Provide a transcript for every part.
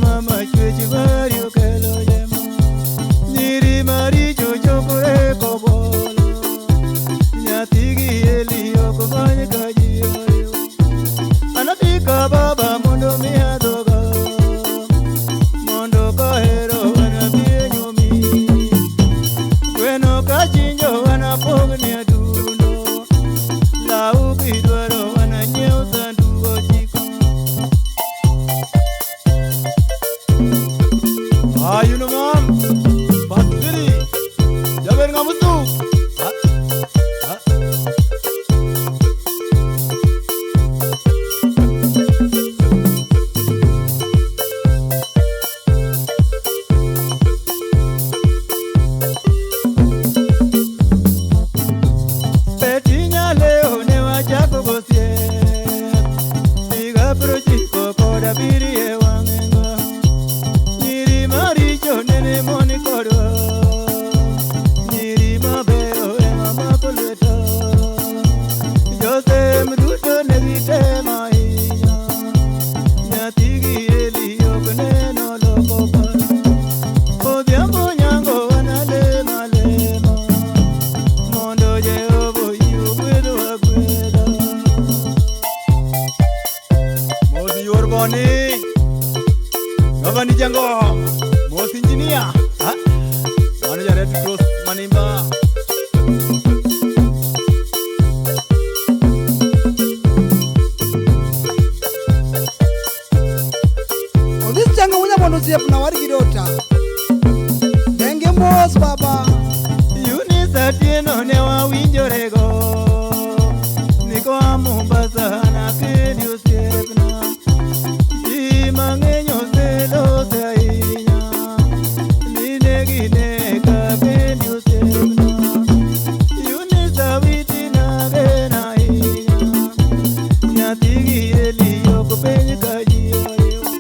Mama chwech mari okelo jemo. Nyiri maricho chokore kobolo. Nyathigi eli ok many ka ji oriwo. Anadhi ka baba mondo miya dhoga. Mondo kahero anabi e nyuomi. Gweno kachinjo anapogni adundo. Lau kidwaro ananyiew sanduk ochiko. Ayuno mam. Batiri. Jaber ngamutu. Ha. Ha. Petinya leo ne wachako gosiep. Higa prochiko kod abiriyo e wang'e. Nyiri maricho nene mon kodwa. Nyiri mabeyo ema mako lweta. Josem duto ne gitemo ahinya. Nyathigi Eli ok neno loko paro. Odhiambo nyango wanalemo alema. Mondo Jehova oyie ogwedhwa agwedha. Mosi yor boni. Gavani Jango. Mosi engineer. Ha. Mano ja Red Cross Manimba. Odhis chango wunya mondo osiepna war gi dota. Denge mos baba. Eunice Atieno ne wawinjorego. Nikoa Mombasa nakendi osiepna. Ji mang'eny oselose ahinya. Ni ne gineka kendi osiepna. Eunice awiti nageno ahinya. Nyathigi Eli ok penj ka ji oriwo.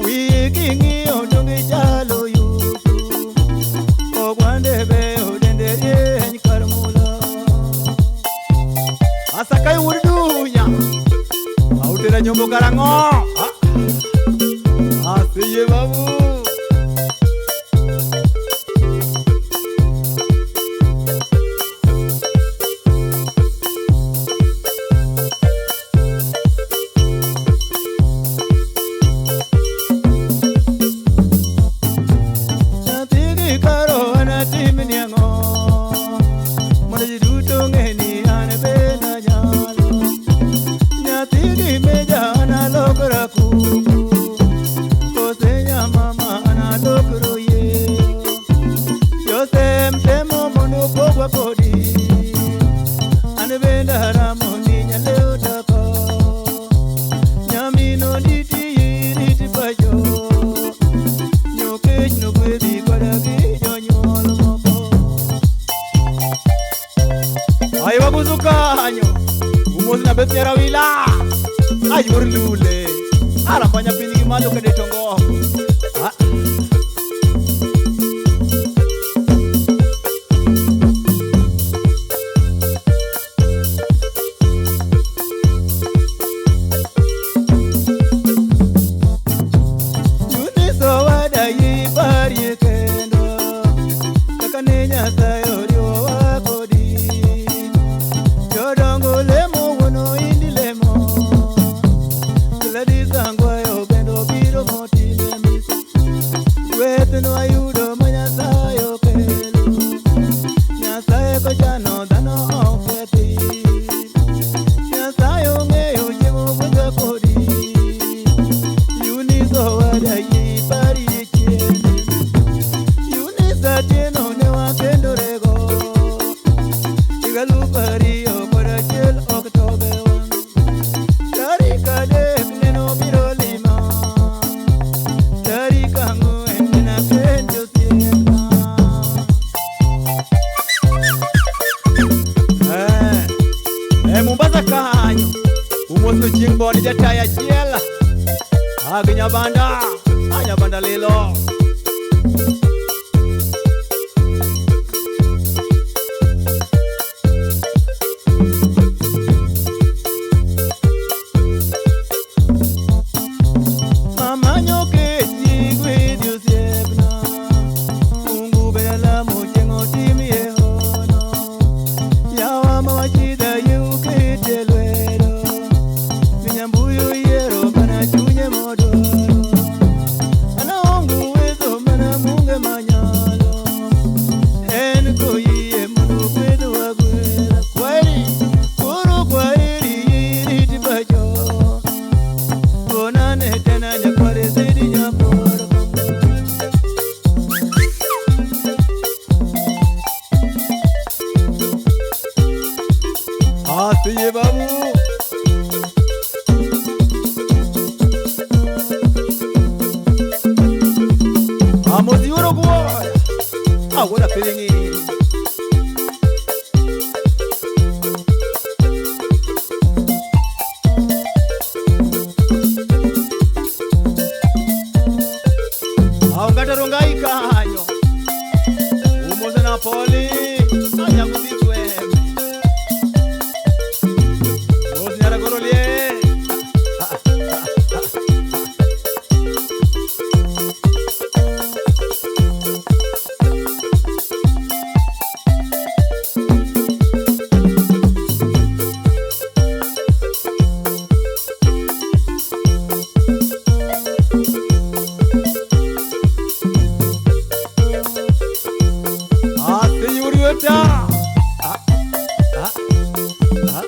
Wiye king'iyo to gichalo yutu. Ogwande beyo dende rieny kar mula. Asakai wudunya. Autera nyombo karang'o. Ha. Asiye babu. Nyathigi karo anatimni ang'o? Mondo ji duto ong'e ni an bende anyalo. Nyathigi meja analokra kuku. Kose nyamama analokro yieyo. Josem temo mondo opogwa kodi. An bende aramo ni nyaleo tako. Nyamino nditi rit pacho. Nyokech nogwedhi koda gi jonyuol moko. Ai waguzukanyo. Umosi na beth Rawila. Ayor lule. Arambanya piny gi malo kede tongo. Ha. Eunice owada iparie kendo. Kaka ne Nyasaye oriwowa kodi. Jodongo lemo wuon oindi lemo. Gladys Angwayo bende obiro motime misa. Gweth nwayudo ma Nyasaye okelo. Nyasaye kochano dhano ok kethi. Nyasaye ong'eyo chiemo gwedhwa kodi. Eunice owada iparie chien. Eunice Atieno ne wakendorego. Higa alufu ariyo kod achiel Oktoba wang'. Tarik adek nenobiro lima. Tarik ang'wen nenakendo osiepna. Eh. E Mombasa kanyo. Umosi no chieng' boni jataya achiel. Agi nyabanda. Anyabanda lilo. Mama nyoke Umose Rongai kanyo. Umose Napoli. Anyakusi twembe. Mose Nyaragorolie. Asiyuriota. Ah, ah, ah.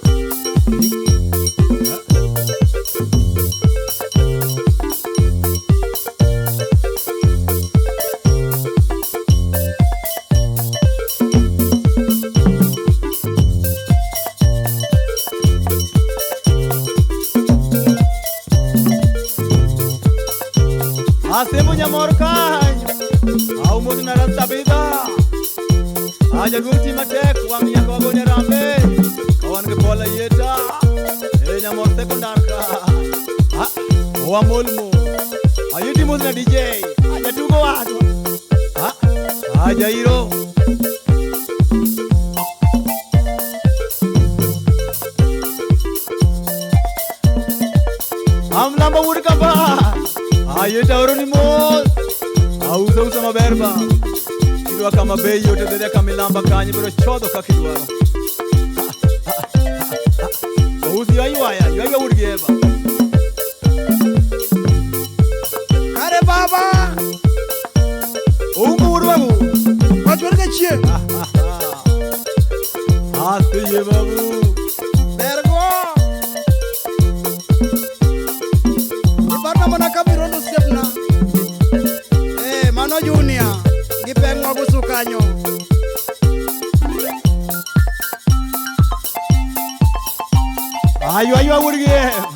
Asemo nyamor kanyo. Au mose narasabidha. Aja duong' ti matek wang' nyaka wagone rambe. Ka wan gi Paul Ayieta. E nyamor sekondar ka. Ah, wamol mos. Ayiti mos na DJ. Aja tugo wadwa. Ah, aja iro. Amlamba wuod kamba. Ayieta oro ni mos. Auso uso maber ba. Idwa kama bei yote dhedhe kamilamba kanyo biro chodho kaka idwaro. Ousi ywaya, ywaya wuod gi Eva. Kare baba. Oungo wuod wagu. Wachwer ka chieng'. Aseye babu. Bergo. Iparna mana kabirondo osiepna. Eh, mano Junior. Gi peng' wagusu kanyo. Ayo ayo wuod gi Eva.